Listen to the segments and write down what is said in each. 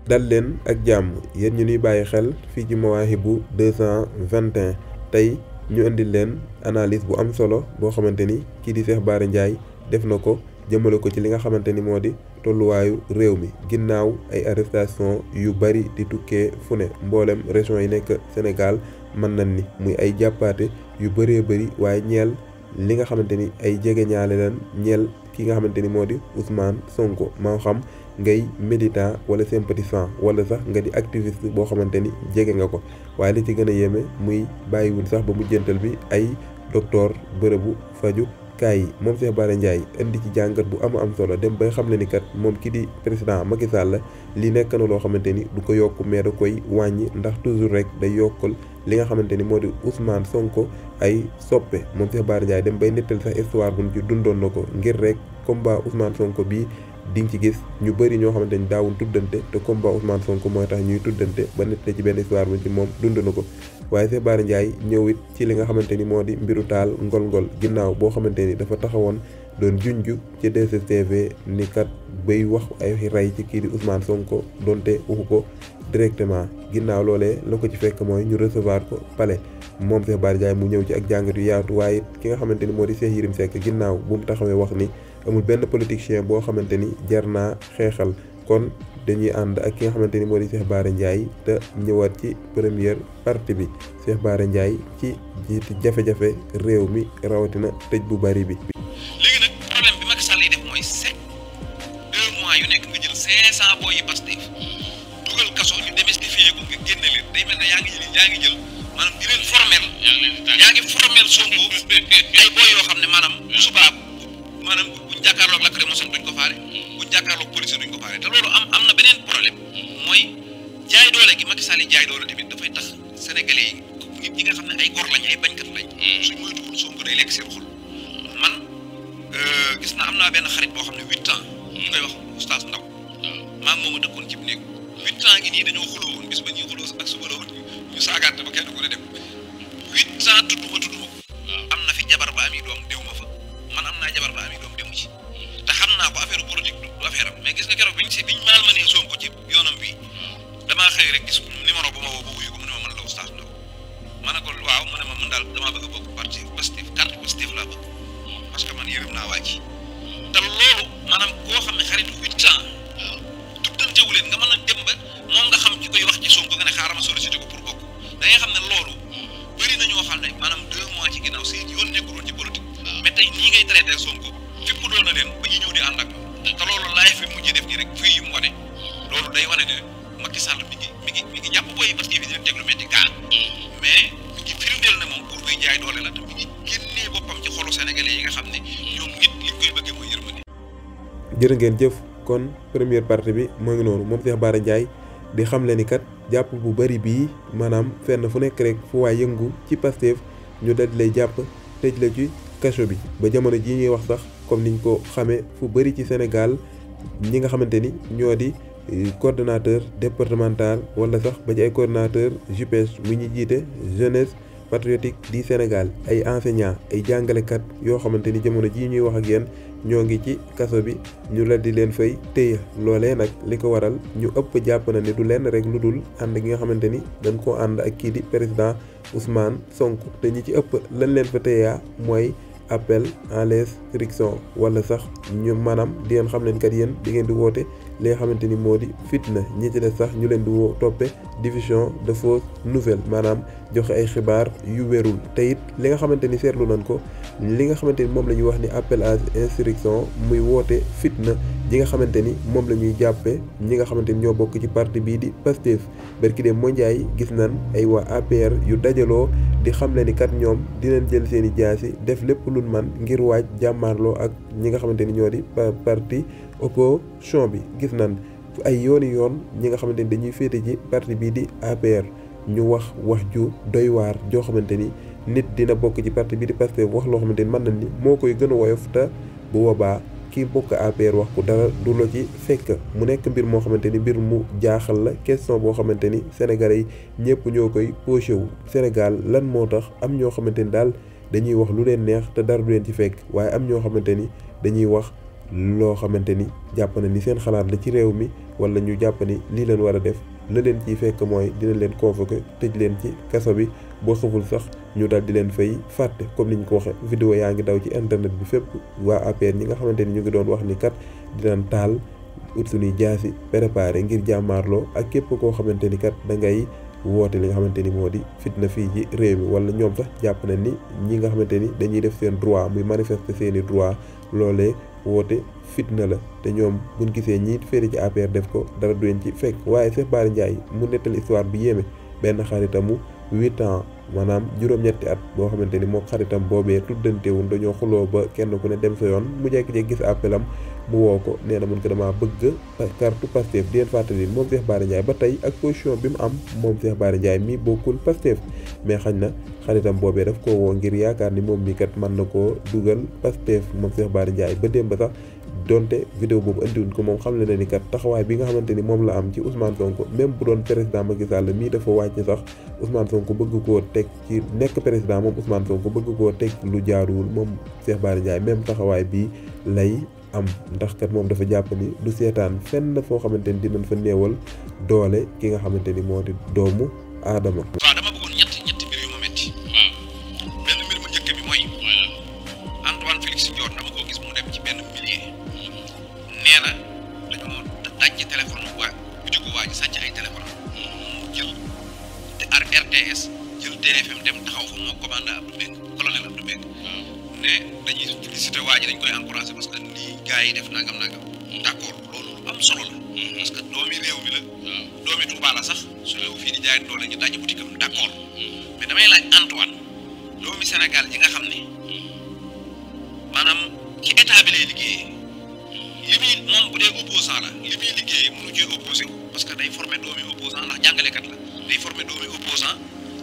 dal leen ak jàmm yéen ñu ñuy bàyyi xel fii ci Mawahibou 221 tey ñu indil leen analyse bu am solo boo xamante ni kii di Cheikh Bara Ndiaye def na ko jëmale ko ci li nga xamante ni moo di tolluwaayu réew mi ginnaaw ay arrestation yu bari di tukkee fu ne mboolem région yi nekk Sénégal mën nañ ni muy ay jàppaate yu bëree bëri waaye ñeel li nga xamante ni ay jegeñaale leen ñeel ki nga xamante ni moo di Ousmane Sonko moo xam ngay militant wala sympathisant wala sax nga di activiste boo xamante ni jege nga ko waaye li ci gën a yéeme muy bàyyiwul sax ba mujjantal bi ay docteur bërëbu faju kaay yi moom Cheikh Bara Ndiaye indi ci jàngat bu am solo dem bay xam ne ni kat moom ki di président Macky Sall li nekk na loo xamante ni du ko yokk mais da koy wàññi ndax toujours rek day yokkal li nga xamante ni moo di Ousmane Sonko ay soppe moom Cheikh Bara Ndiaye dem bay nettal sax histoire buñ ci dundoon na ko ngir rek combat Ousmane Sonko bii di nga ci gis ñu bëri ñoo xamante ni daawul tuddante te combat Ousmane Sonko mooy tax ñuy tuddante ba nettali ci benn histoire buñ ci moom dund na ko waaye Cheikh Bara Ndiaye ñëw it ci li nga xamante ni moo di mbiru taal ngol-ngol ginnaaw boo xamante ni dafa taxawoon doon junj ci 2STV ni kat bay wax ay rey ci kii di Ousmane Sonko donte waxu ko directement ginnaaw loolee la ko ci fekk mooy ñu recevoir ko palais moom Cheikh Bara Ndiaye mu ñëw ci ak jàngat yu yaatu waaye ki nga xamante ni moo di Cheikh Yérim Seck ginnaaw bu mu taxawee wax ni amul benn politicien boo xamante ni jar naa xeexal kon dañuy ànd ak ki nga xamante ni moo di Cheikh Bara Ndiaye te ñëwaat ci première partie bi Cheikh Bara Ndiaye ci jiiti jafe-jafe réew mi rawatina tëj bu bari bi. léegi nag problème bi Macky Sall yi def mooy 2 mois yu nekk nga jël 500 booy yi Pastef dugal kaso ñu démystifier ko nga génne leen day mel ne yaa ngi jël maanaam di leen formel. yaa ngi formel Sonko ay booy yoo xam ne maanaam bu subaa maanaam buñ jàkkaarloog lacrymogène duñ ko faale buñ jàkkaarloog police duñ ko faale te loolu am na beneen problème mooy jaay doole gi Macky Sall yi jaay doole tamit dafay tax sénégalais yi nit ñi nga xam ne ay gor lañ ay bañkat lañ suñ moytuwul Sonko day lekk seen xol man gis na am naa benn xarit boo xam ne 8 ans ñu koy wax oustaz Ndaw maa ngi moom a dëkkoon ci bu néeg 8 ans ngi nii dañoo xuloo woon bis ba ñuy xuloo ak suba la woon ñu saagaante ba kenn ku ne dem 8 ans tudd ma ko am na fi jabar ba ami doom déw ma fa man am naa jabar ba ami doom demu ci te xam naa ko affaire politique du affaire am mais gis nga keroog biñ maal ma nee Sonko ci yoonam bi damaa xëy rek gis numéro bu ma woo ba wuyu ko mu ne ma mën la oustaz Ndaw ma ne ko waaw mu ne ma mën daal damaa bëgg a bokk parti Pastef carte Pastef laa bëgg parce que man yërëm naa waa ji te loolu maanaam koo xam ne xaritu 8 ans tuddantewu leen nga mën a dem ba moom nga xam ci koy wax ci Sonko nga ne xaaral ma sollicité ko pour bokk da ngay xam ne loolu bëri na ñoo xam ne maanaam 2 mois ci ginnaaw seen yoon nekkuloon ci politique mais tey nii ngay traité Sonko fépp doon na leen ba ñu ñëw di ànd ak te loolu laay fi mujj def nii rek fii yu mu wane loolu day wane ne Macky Sall mi ngi jàpp booy parce que di leen teg lu metti gaa mais mi ngi firndeel ne moom pour koy jaay doole la te mi ngi génnee boppam ci xolu sénégalais yi nga xam ne ñoom nit liñ koy bëggee mooy yërmande. jërë ngeen jëf kon première partie bi moo ngi noonu moom Cheikh Bara Ndiaye di xamle ni kat jàpp bu bari bii maanaam fenn fu nekk rek fu waay yëngu ci Pastef ñu dal lay jàpp tëj la ci kaso bi ba jamono jii ñuy wax sax comme niñ ko xamee fu bari ci Sénégal ñi nga xamante ni ñoo di coordonnateur départemental wala sax ba ci ay coordonnateur JPS mu ñu jiite jeunesse patriotique du Sénégal ay enseignants ay jàngalekat yoo xamante ni jamono jii ñuy wax ak yéen ñoo ngi ci kaso bi ñu la di leen fay téye loolee nag li ko waral ñu ëpp jàpp na ni du lenn rek lu dul ànd gi nga xamante ni dañ koo ànd ak kii di président Ousmane Sonko te ñi ci ëpp lañ leen fa téyaa mooy appel à l'insurrection wala sax ñu maanaam di ngeen xam leen kat yéen di ngeen di woote li nga xamante ni moo di fitna ñi ci des sax ñu leen di woo toppe diffusion de fausses nouvelles maanaam joxe ay xibaar yu wérul te it li nga xamante ni seetlu nañ ko li nga xamante ni moom la ñuy wax ni appel à insurrection muy woote fitna ji nga xamante ni moom la ñuy jàppe ñi nga xamante ni ñoo bokk ci parti bii di Pastef barki dem mondiaay gis nañ ay waa APR yu dajaloo di xamle ni kat ñoom dinañ jël seen i jaasi def lépp luñ man ngir waaj jàmmaarloo ak ñi nga xamante ni ñoo di parti opposition bi gis nañ ay yooni yoon ñi nga xamante ni dañuy féete ci parti bii di APR ñu wax ju doy waar joo xamante ni nit dina bokk ci parti bii di Pastef wax loo xamante ni mën nañ ni moo koy gën a woyof te bu boobaa kii bokk APR wax ko dara du la ci fekk mu nekk mbir moo xamante ni mbir mu jaaxal la question boo xamante ni sénégalais yi ñëpp ñoo koy posé wu Sénégal lan moo tax am ñoo xamante ni daal dañuy wax lu leen neex te dara du leen ci fekk waaye am ñoo xamante ni dañuy wax loo xamante ni jàpp na ni seen xalaat la ci réew mi wala ñu jàpp ni lii leen war a def la leen ciy fekk mooy dina leen convoqué tëj leen ci kaso bi boo xamul sax ñu daal di leen fay fàtte comme niñ ko waxe vidéo yaa ngi daw ci internet bi fépp waa APR ñi nga xamante ni ñu ngi doon wax ni kat dinañ taal ut suñuy jaasi préparé ngir jàmmaarloo ak képp koo xamante ni kat da ngay woote li nga xamante ni moo di fitna fii ci réew mi wala ñoom sax jàpp na ni ñi nga xamante ni dañuy def seen droit muy manifester seeni droit loolee woote fitna la te ñoom buñ gisee ñi féeri ci APR def ko dara du leen ci fekk waaye Cheikh Bara Ndiaye mu nettali histoire bi yéeme benn xaritamu 8 ans maanaam juróom-ñetti at boo xamante ni moo xaritam boobee tuddantewun dañoo xuloo ba kenn ku ne dem sa yoon mu jekki-jekki gis appelam mu woo ko nee na mun ko dama bëgg carte Pastef di leen fàttali moom Cheikh Bara Ndiaye ba tey ak position bi mu am moom Cheikh Bara Ndiaye mi bokkul Pastef mais xañ na xaritam boobee daf koo woo ngir yaakaar ni moom mi kat mën na koo dugal Pastef moom Cheikh Bara Ndiaye ba démb sax donte vidéo boobu andiwuñ ko moom xam le na ni kat taxawaay bi nga xamante ni moom la am ci Ousmane Sonko même bu doon président Macky Sall mii dafa wàcc sax Ousmane Sonko bëgg koo teg ci nekk président moom Ousmane Sonko bëgg koo teg lu jaaruwul moom Cheikh Bara Ndiaye même taxawaay bi lay am ndax kat moom dafa jàpp ni du seetaan fenn foo xamante ni dinañ fa néewal doole ki nga xamante ni moo di doomu aadama. waaw dama bëggoon ñetti mbir yu ma metti. waaw benn mbir mu njëkk bi mooy. Antoine Félix Diome dama ko gis mu dem ci benn milieu. nee na dañoo daj ci téléphone waa bitigu waa ji sàcc ay téléphone mu jël RTS jël TFM dem taxaw fa moo commandant Abdou Mbengue colonel Abdou Mbengue ne dañuy félicité waa ji dañ koy encouragé parce que lii gars yi def nangam d'accord loolu am solo la parce que doomi réew mi la doomi Touba la sax su ñëw fii di jaay doole ñu daj boutique am d'accord mais damay laaj Antoine doomi Sénégal yi nga xam ne maanaam ci état bi lay liggéeyee li muy moom bu dee opposant la li muy liggéeyee mënu cee opposé wu parce que day formé doomi opposant ndax jàngalekat la day formé doomi opposant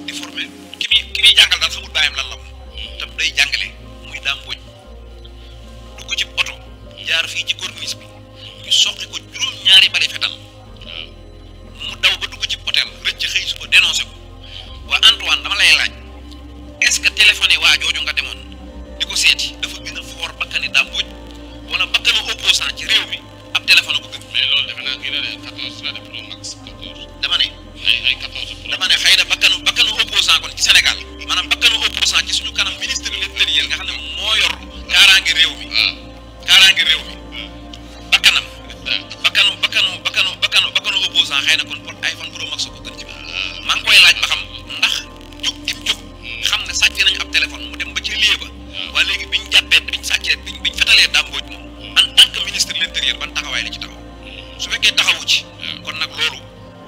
di formé ki muy jàngal daal xamul bàyyam lan la tam day jàngale muy daam boj dugg ci oto jaar fii ci corniche bi ñu soqi ko juróom-ñaari bari fetal mu daw ba dugg ci hôtel rëcc xëy su ko dénoncé ko waa Antoine dama lay laaj est-ce que téléphoné waa jooju nga demoon di ko seeti dafa gën a foor bakkani daam boj wala bakkanu opposant ci réew mi ab téléphone ko gën. mais loolu defe naa kii la de 14 la de Pro Max 14. dama ne. ay 14 Pro. dama ne xëy na bakkanu opposant kon ci Sénégal maanaam bakkanu opposant ci suñu kanam ministre de l'Intérieur nga xam ne moo yor kaaraange réew mi. waaw kaaraange réew mi. bakkanam. bakkanu opposant xëy na kon pour iPhone Pro Max ko gën ci maa ngi koy laaj ba xam ndax jóg gi mu jóg xam ne sàcc nañu ab téléphone mu dem ba ci lieu ba. waa léegi biñ jàppee biñ sàccee biñ fetalee dàmbooj moom en tant que ministre de l'Intérieur ban taxawaay la ci taxaw su fekkee taxawu ci kon nag loolu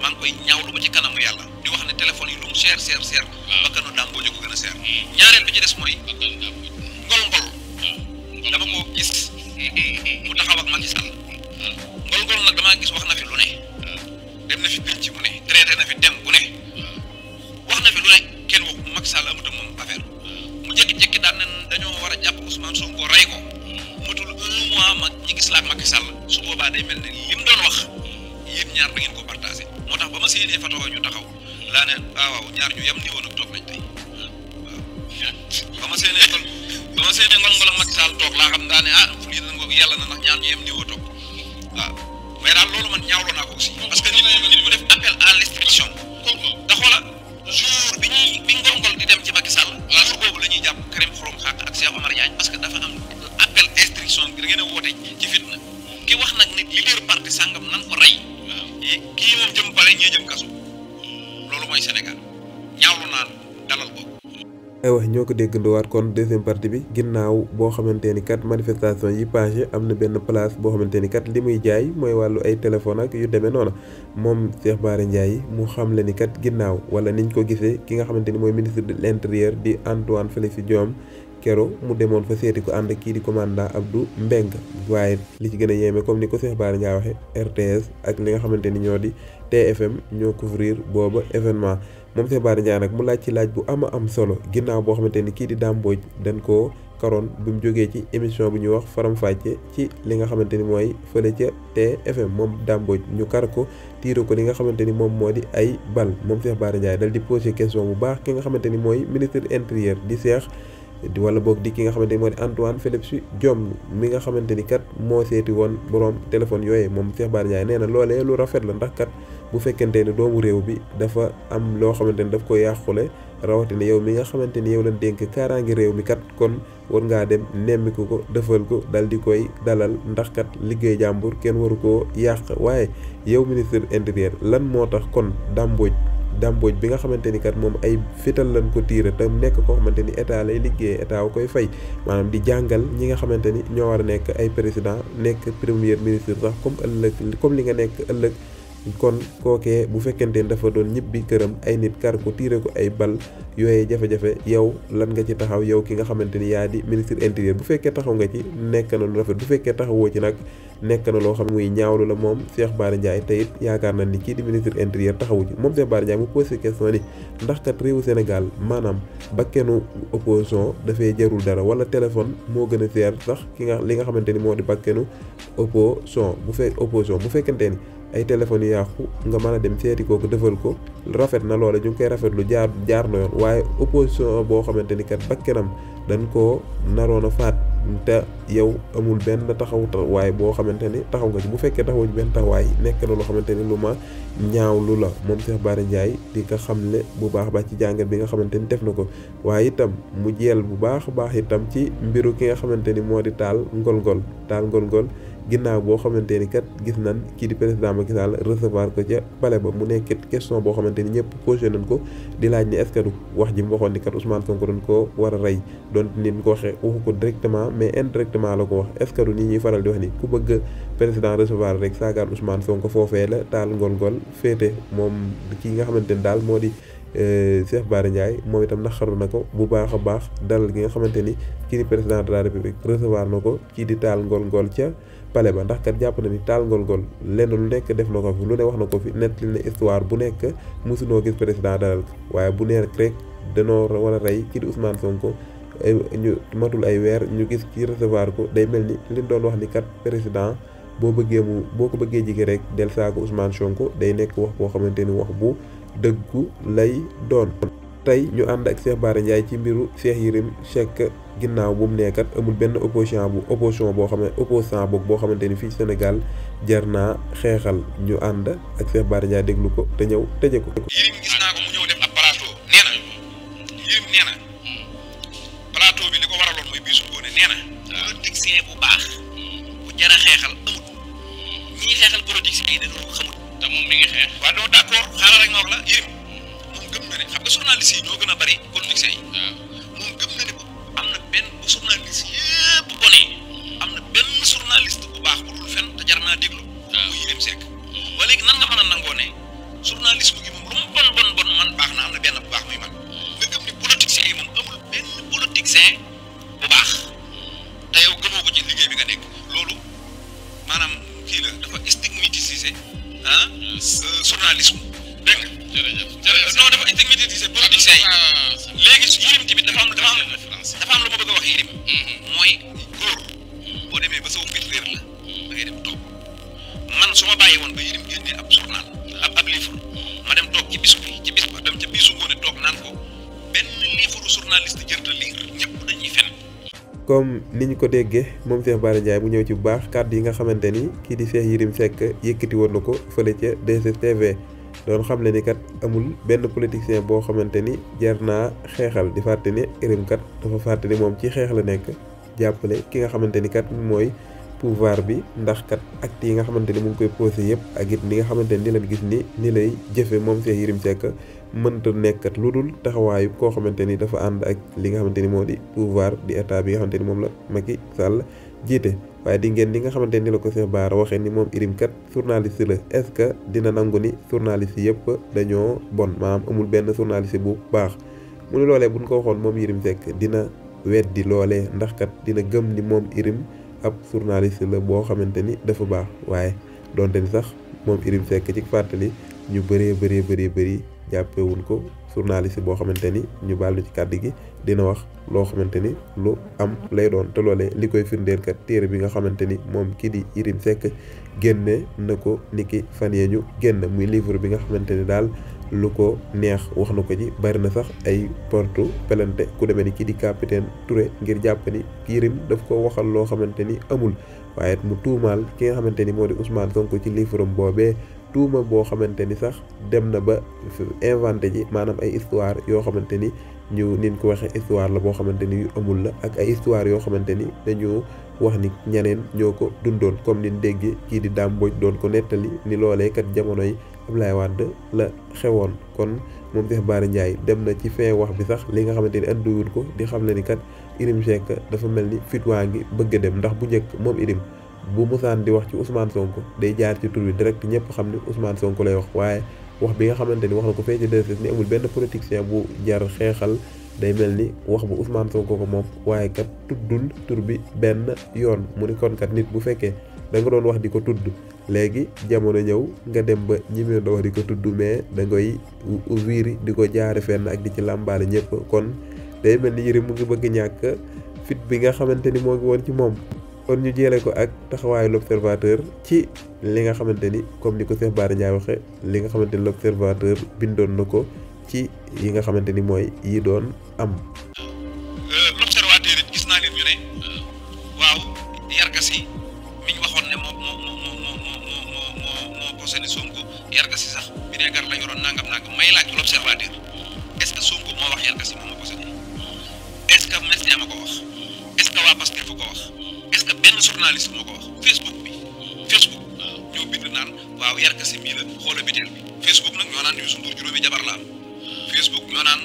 maa ngi koy ñaawlu ba ci kanamu yàlla di wax ne téléphone yi lu mu cher bakkanu dàmbooj ko gën a cher ñaareel bi ci des mooy ngol dama ko gis mu taxaw ak Macky Sall ngol nag damaa gis wax na fi lu ne dem na fi penc bu ne traité na fi dem bu ne wax na fi lu ne kenn waxu Macky Sall amut ak moom affaire mu jékki-jékki daan nañ dañoo war a jàpp Ousmane Sonko rey ko matul 1 mois mag ñi gis la ak Macky Sall su boobaa day mel ne lim doon wax yéen ñaar da ngeen ko partagé moo tax ba ma séenee fatoo ñu taxaw laa ne waaw ñaar ñu yem niveau nag toog nañ tey waaw ba ma séenee ngol Macky Sall toog laa xam daa ne lii da nga yàlla na ndax ñaar ñu yem niveau toog waaw mais daal loolu man ñaawloo naa ko aussi parce que nit ku def appel à l'instruction da xoola jour bi ngol di dem ci Macky Sall jour boobu la ñuy jàpp Karim Xurum Xaq ak Cheikh Omar Diagne parce que dafa am appel instruction bi da ngeen a woote ci fitna ki wax nag nit leader parti sàngam nan ko rey kii moom jëm pale ñee jëm kaso loolu mooy Sénégal ñaawlu naa dalal ko ay wax ñoo ko déggandowaat kon deuxième partie bi ginnaaw boo xamante ni kat manifestation yi passé am na benn place boo xamante ni kat li muy jaay mooy wàllu ay téléphone ak yu demee noonu moom Cheikh Bara Ndiaye mu xamle ni kat ginnaaw wala niñ ko gisee ki nga xamante ni mooy ministre de l'Intérieur di Antoine Félix Diome kero mu demoon fa seeti ko ànd kii di commandant Abdou Mbengue waaye li ci gën a yéeme comme ni ko Cheikh Bara Ndiaye waxe RTS ak li nga xamante ni ñoo di TFM ñoo couvrir booba événement moom Cheikh Bara Ndiaye nag mu laaj ci laaj bu am solo ginnaaw boo xamante ni kii di Dame Mbodj dañ koo karoon bi mu jógee ci émission bu ñuy wax Faram Facce ci li nga xamante ni mooy fële ca TFM moom Dame Mbodj ñu kar ko tiire ko li nga xamante ni moom moo di ay bal moom Cheikh Bara Ndiaye dal di poser question bu baax ki nga xamante ni mooy ministre intérieur di Cheikh wala boog di ki nga xamante ni moo di Antoine Félix Diome mi nga xamante ni kat moo seeti woon borom téléphone yooyee moom Cheikh Bara Ndiaye nee na loolee lu rafet la ndax kat bu fekkente ni doomu réew bi dafa am loo xamante ni daf ko yàqule rawatina yow mi nga xamante ni yow lañ dénk kaaraange réew mi kat kon war ngaa dem nemmiku ko defal ko dal di koy dalal ndax kat liggéey jàmbur kenn waru koo yàq. waaye yow ministre intérieur lan moo tax kon dàmbooj bi nga xamante ni kat moom ay fital lañ ko tiire te nekk koo xamante ni état lay liggéey état wu koy fay maanaam di jàngal ñi nga xamante ni ñoo war a nekk ay président nekk premier ministre sax comme li nga nekk ëllëg. kon kookee bu fekkente ni dafa doon ñibbi këram ay nit kar ko tiire ko ay bal yooyee jafe-jafe yow lan nga ci taxaw yow ki nga xamante ni yaa di ministre intérieur bu fekkee taxaw nga ci nekk na lu rafet bu fekkee taxawoo ci nag nekk na loo xam ne muy ñaawlu la moom Cheikh Bara Ndiaye te it yaakaar na ni kii di ministre intérieur taxawu ci moom Cheikh Bara Ndiaye mu posé question ni ndax kat réewu Sénégal maanaam bakkenu opposition dafay jarul dara wala téléphone moo gën a seer sax li nga xamante ni moo di bakkenu opposition bu fekkente ni ay téléphones yu yàqu nga mën a dem seeti kooku defal ko rafet na loola ñu ngi koy rafetlu jaar na yoon waaye opposition boo xamante ni kat bakkenam dañ koo naroon a faat te yow amul benn taxawaay boo xamante ni taxaw nga ci bu fekkee taxawu ci benn taxawaay nekk na loo xamante ni lu ma ñaawlu la moom Cheikh Bara Ndiaye di ko xamle bu baax ba ci jàngat bi nga xamante ni def na ko waaye itam mu jeel bu baax a baax itam ci mbiru ki nga xamante ni moo di taal ngol-ngol ginnaaw boo xamante ni kat gis nañ kii di président Macky Sall recevoir ko ca palais ba mu nekk question boo xamante ni ñëpp posé nañ ko di laaj ni est-ce que du wax ji mu waxoon ni kat Ousmane Sonko doon ko war a rey doon nit ko waxee waxu ko directement mais indirectement la ko wax est-ce que du ni ñuy faral di wax ni ku bëgg président recevoir rek saagaan Ousmane Sonko foofee la taal ngol-ngol féete moom kii nga xamante ni daal moo di Cheikh Bara Ndiaye moom itam naqaru na ko bu baax a baax dalal gi nga xamante ni kii di président de la république recevoir na ko kii di taal ngol-ngol ca pale ba ndax kat jàpp na ni taal ngol-ngol lenn lu nekk def na ko fi lu ne wax na ko fi nettali na histoire bu nekk mosunoo gis président dalal ko waaye bu neer rek danoo war a rey kii di Ousmane Sonko ñu matul ay weer ñu gis kii recevoir ko day mel ni liñ doon wax ni kat président boo ko bëggee jige rek del saago Ousmane Sonko day nekk wax boo xamante ni wax bu dëggu lay doon. tey ñu ànd ak Cheikh Bara Ndiaye ci mbiru Cheikh Yérim Seck ginnaaw bu mu nekkat amul benn opposition boo xam ne opposant boo xamante ni fii Sénégal jar naa xeexal ñu ànd ak Cheikh Bara Ndiaye déglu ko te ñëw tëje ko. Yérim gis naa ko mu ñëw def ab plateau nee na Yérim nee na plateau bi li ko waraloon mooy bisu góone nee na politicien bu baax bu jar a xeexal amut ñi xeexal politicien yi dañoo xamut te moom mi ngi xeex. waaw doo d'accord xaaral rek ma wax la Yérim moom gëm na ne xam nga journaliste yi ñoo gën a bari politiciens yi moom gëm na ne am na benn bu journaliste yëpp bone am na benn journaliste bu baax bu dul fen te jar naa déglu muy Yérim Seck waa léegi nan nga mën a nangoo ne journalisme gi moom lu mu bon man baax na am na benn bu baax muy man nga gëm ni politiciens yi moom amul benn politicien bu baax te yow gëmoo ko ci liggéey bi nga nekk loolu maanaam kii la dafa stigmatiser journalisme dégg nga non dafa stigmatiser politiciens yi léegi Yérim tamit dafa am lu ma bëgg a wax Yérim mooy góor boo demee ba sa fit réer la da ngay dem toog man su ma bàyyi woon ba Yérim génnee ab journal ab livre ma dem toog ci bis ba dem ca bisu ngoone toog naan ko benn livre journaliste jërta lire ñëpp dañuy fen. comme ni ñu ko déggee moom Cheikh Bara Ndiaye mu ñëw ci bu baax kàddu yi nga xamante ni kii di Cheikh Yérim Seck yëkkati woon na ko fële ca 2STV doon xam le ni kat amul benn politicien boo xamante ni jar naa xeexal di fàtte ni Yérim kat dafa fàtte ni moom ci xeex la nekk jàppale ki nga xamante ni kat mooy pouvoir bi ndax kat acte yi nga xamante ni mu ngi koy posé yëpp ak it ni nga xamante ni lañ gis ni lay jëfe moom Cheikh Yérim Seck mënta nekkat lu dul taxawaayu koo xamante ni dafa ànd ak li nga xamante ni moo di pouvoir di état bi nga xamante ni moom la Macky Sall jiite waaye di ngeen ni nga xamante ni la ko Cheikh Bara waxee ni moom Yérim kat journaliste la est-ce que dina nangu ni journaliste yëpp dañoo bon maanaam amul benn journaliste bu baax mu ne loolee buñ ko waxoon moom Yérim Seck dina weddi loolee ndax kat dina gëm ni moom Yérim ab journaliste la boo xamante ni dafa baax waaye donte ni sax moom Yérim Seck ci fàttali ñu bëri jàppewuñ ko journaliste boo xamante ni ñu baal ci kàddu gi dina wax loo xamante ni lu am lay doon te loolee li koy firndeel kat téere bi nga xamante ni moom kii di Yérim Seck génne na ko niki fan yee ñu génn muy livre bi nga xamante ni daal lu ko neex wax na ko ci. bari na sax ay porte plainte ku demee ni kii di capitaine Touré ngir jàpp ni Yérim daf ko waxal loo xamante ni amul, waaye mu tuumaal ki nga xamante ni moo di Ousmane Sonko ci livre am boobee tuuma boo xamante ni sax dem na ba inventé ji maanaam ay histoire yoo xamante ni nin ko waxee histoire la boo xamante ni yu amul la, ak ay histoire yoo xamante ni dañu wax ni ñeneen ñoo ko dundoon, comme nin déggee kii di Dame Mbodj doon ko nettali ni loolee kat jamonoy Abdoulaye Wade la xewoon. kon moom Cheikh Bara Ndiaye dem na ci fin wax bi sax li nga xamante ni andiwul ko di xam le ni kat Yérim Seck dafa mel ni fit waa ngi bëgg a dem, ndax bu njëkk moom Yérim bu musaan di wax ci Ousmane Sonko day jaar ci tur bi direct ñëpp xam ni Ousmane Sonko lay wax, waaye wax bi nga xamante ni wax na ko fee ci DSS ni amul benn politicien bu jar xeexal, day mel ni wax bu Ousmane Sonko ko moom, waaye kat tuddul tur bi benn yoon. mu ni kon kat nit bu fekkee da nga doon wax di ko tudd, léegi jamono ñëw nga dem ba ñi doo wax di ko tudd, mais da ngay wiiri di ko jaare fenn ak di ci làmbaale ñëpp. kon day mel ni Yérim mu ngi bëgg ñàkk fit bi nga xamante ni moo ngi woon ci moom. kon ñu jëlee ko ak taxawaayu l'observateur ci li nga xamante ni comme ni ko Cheikh Bara Ndiaye waxe li nga xamante ni l'observateur bindoon na ko ci yi nga xamante ni mooy yi doon am. l'observateur it gis naa leen ñu ne waaw Yargassi mi ñu waxoon ne moo posé ni Sonko Yargassi sax vinaigre la yoroon nangam may laaj l'observateur est-ce que Sonko moo wax Yargassi moom moo posé est-ce que médecin ma ko wax est-ce que waa Pastef ko wax est-ce que benn journaliste moo ko wax Facebook ñoo bind naan waaw Yargassi mii la xoola biteel bi Facebook nag ñoo naan Youssou Ndour juróomi jabar la am Facebook ñoo naan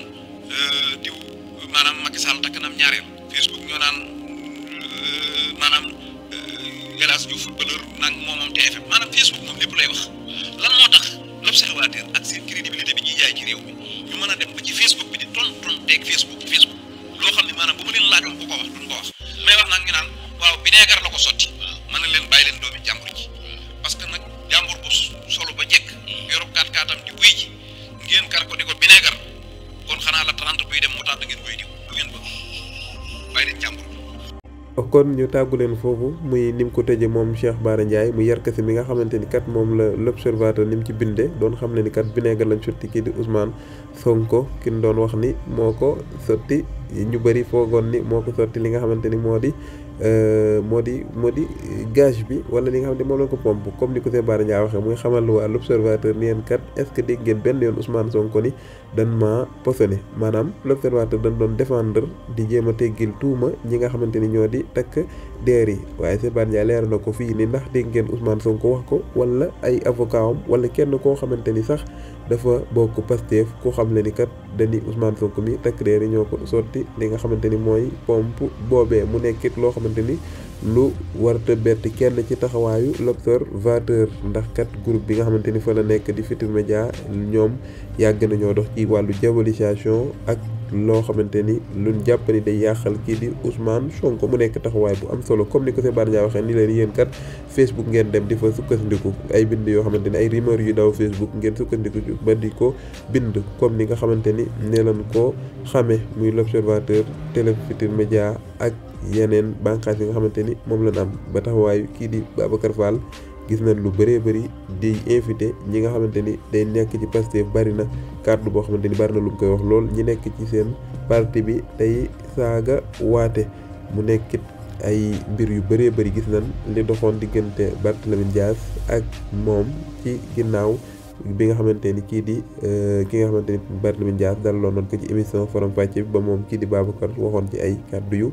diw maanaam Macky Sall takk nam ñaareel Facebook ñoo naan maanaam El Hadj Diouf footballeur nag moom TFM maanaam Facebook moom lépp lay wax. lan moo tax l'observateur ak seen crédibilité bi ñuy jaay ci réew mi ñu mën a dem ba ci Facebook bi di tonteeg Facebook loo xam ne maanaam bu ma leen laajoon ku ko wax duñ ko wax may wax nag ñu naan waaw vinaigre la ko sotti mën na leen bàyyi leen doomi jàmbur ji parce que nag jàmbur bu solo ba jekk yorub kaat-kaatam di wuy ji ngeen kar ko di ko vinaigre kon xanaa la 30 buy dem mu tàdd ngeen koy diw du ngeen bëgg bàyyi leen jàmbur. kon ñu tàggu leen foofu muy nim ko tëje moom Cheikh Bara Ndiaye mu Yargassi mi nga xamante ni kat moom la l'observateur ni mu ci binde doon xam ne ni kat vinaigre lañ sotti kii di Ousmane Sonko ki ñu doon wax ni moo ko sotti ñu bëri foogoon ni moo ko sotti li nga xamante ni moo di gage bi wala li nga xamante ni moom la ko pompe comme ni ko Cheikh Bara Ndiaye waxee muy xamal waa l'observateur ni yéen kat est-ce que dégg ngeen benn yoon Ousmane Sonko ni dan ma posone maanaam l'observateur dañ doon défendre di jéem a teggil tuuma ñi nga xamante ni ñoo di takk deer yi, waaye Cheikh Bara Ndiaye leer na ko fii ni ndax dégg ngeen Ousmane Sonko wax ko wala ay avocat am wala kenn koo xamante ni sax dafa bokk Pastef ku xam le ni kat dañi Ousmane Sonko mi takk deer yi ñoo ko sotti li nga xamante ni mooy pompe boobee mu nekkit loo xamante ni lu warta bett kenn ci taxawaayu l'observateur ndax kat groupe bi nga xamante ni fa la nekk di Futurs Médias ñoom yàgg nañoo dox ci wàllu diabolisation ak loo xamante ni luñ jàpp ni day yàqal kii di Ousmane Sonko mu nekk taxawaay bu am solo comme ni ko Cheikh Bara Ndiaye waxee ni leen yéen kat Facebook ngeen dem di fa sukkandiku ay bind yoo xamante ni ay rumeur yu daw Facebook ngeen sukkandiku ba di ko bind comme ni nga xamante ni ne lañ ko xamee muy l'observateur Télé Futurs Médias ak yeneen bànqaas yi nga xamante ni moom lañ am ba taxawaayu kii di Babacar Fall gis nañ lu bëree bëri di invité ñi nga xamante ni day nekk ci Pastef bari na kàddu boo xamante ni bari na lu mu koy wax lool ñi nekk ci seen parti bi tey saaga waate mu nekkit ay mbir yu bëree bëri gis nañ li doxoon diggante Barthélémy Dias ak moom ci ginnaaw bi nga xamante ni ki nga xamante ni Barthélémy Dias dalaloon nañ ko ci émission Forum Facce bi ba moom kii di Babacar waxoon ci ay kàddu yu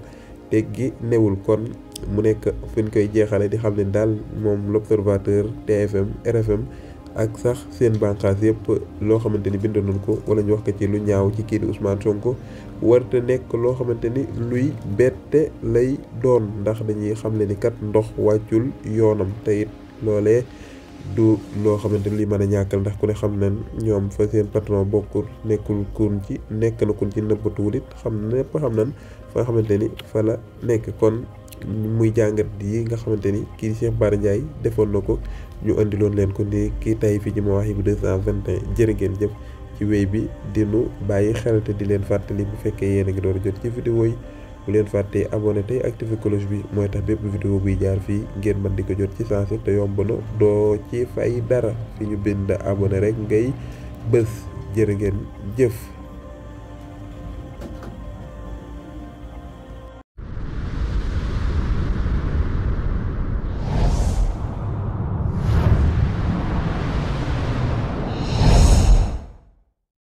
teggi newul. kon mu nekk fi ñu koy jeexale di xam ne daal moom l'observateur TFM RFM ak sax seen bànqaas yëpp loo xamante ni bind nañ ko wala ñu wax ko ci lu ñaaw ci kii di Ousmane Sonko warta nekk loo xamante ni luy bette lay doon ndax dañuy xam ne ni kat ndox wàccul yoonam te it loolee du loo xamante ni luy mën a ñàkkal ndax ku ne xam nañ ñoom fa seen patron bokkul nekk na kun ci nëbbatuwul it xam nañ fa xamante ni fa la nekk. kon muy jàngat yi nga xamante ni kii di Cheikh Bara Ndiaye defoon na ko ñu andiloon leen ko ni kii tay fi ci Mawahibou 221 jërë ngeen jëf ci wéy bi dinu bàyyi xel te di leen fàttali bu fekkee yéen a ngi door a jot ci vidéo yi bu leen fàttee abonné tey activé cloche bi mooy tax bépp vidéo buy jaar fii ngeen mën di ko jot ci sensé te yomb na doo ci fay dara fi ñu bind abonné rek ngay bës jërë ngeen jëf.